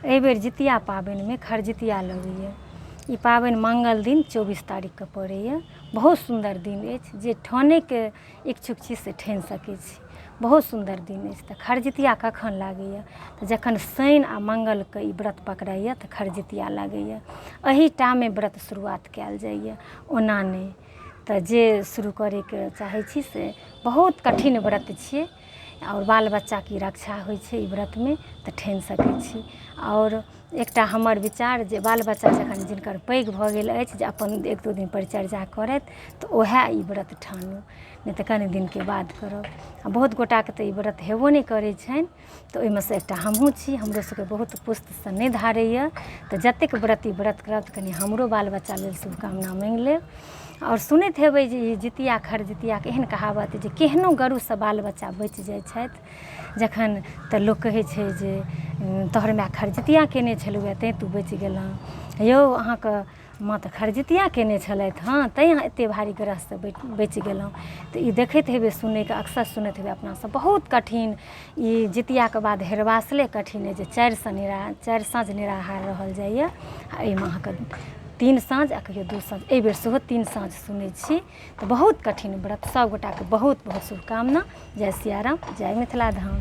एहिबेर जितिया पाबनिमे खरजितिया लगैए। ई पाबनि मङ्गल दिन 24 तारीखके पड़ैए। बहुत सुन्दर दिन अछि, जे ठानैके इच्छुक छी से ठानि सकै छी। बहुत सुन्दर दिन अछि। तऽ खरजितिया कखन लागैए? तऽ जखन शनि आओर मङ्गलके ई व्रत पकड़ाइए तऽ खरजितिया लागैए। एहिटामे व्रत शुरुआत कयल जाइए, ओना नहि। तऽ जे शुरू करैके चाहै छी से बहुत कठिन व्रत छियै आओर बाल बच्चाके ई रक्षा होइ छै ई व्रतमे, तऽ ठानि सकै छी। आओर एकटा हमर विचार जे बाल बच्चा जखन जिनकर पैघ भऽ गेल अछि जे अपन एक दू दिन परिचर्या करथि, तऽ उएह ई व्रत ठानू, नहि तऽ कनि दिनके बाद करब। आ बहुत गोटाके तऽ ई व्रत हेबो नहि करै छनि, तऽ ओहिमे सँ एकटा हमहूँ छी। हमरो सबके बहुत पुस्तसँ नहि धारैए, तऽ जतेक व्रती व्रत करब तऽ कनि हमरो बाल बच्चा लेल शुभकामना माँगि लेब। आओर सुनैत हेबै जे ई जितिया खरजितियाके एहन कहावत जे केहनो गरुसँ बाल बच्चा बचि जाइ छथि जखन, तऽ लोक कहै छै जे तोहर माय खरजितिया कयने छलहुँ तैँ तू बचि गेलह। यौ, अहाँके माँ तऽ खरजितिया कयने छलथि हँ, तैँ अहाँ एतेक भारी ग्रहसँ बचि गेलहुँ। तऽ ई देखैत हेबै, सुनैके अक्सर सुनैत हेबै अपनासभ। बहुत कठिन ई जितियाके बाद हेरबासले कठिन अइ जे 4 साँझ निराहार रहल जाइए, आ एहिमे अहाँके 3 साँझ आ कहियो 2 साँझ, एहिबेर सेहो 3 साँझ सुनै छी। तऽ बहुत कठिन व्रत। सभगोटाके बहुत बहुत शुभकामना। जय सियाराम, जय मिथिला धाम।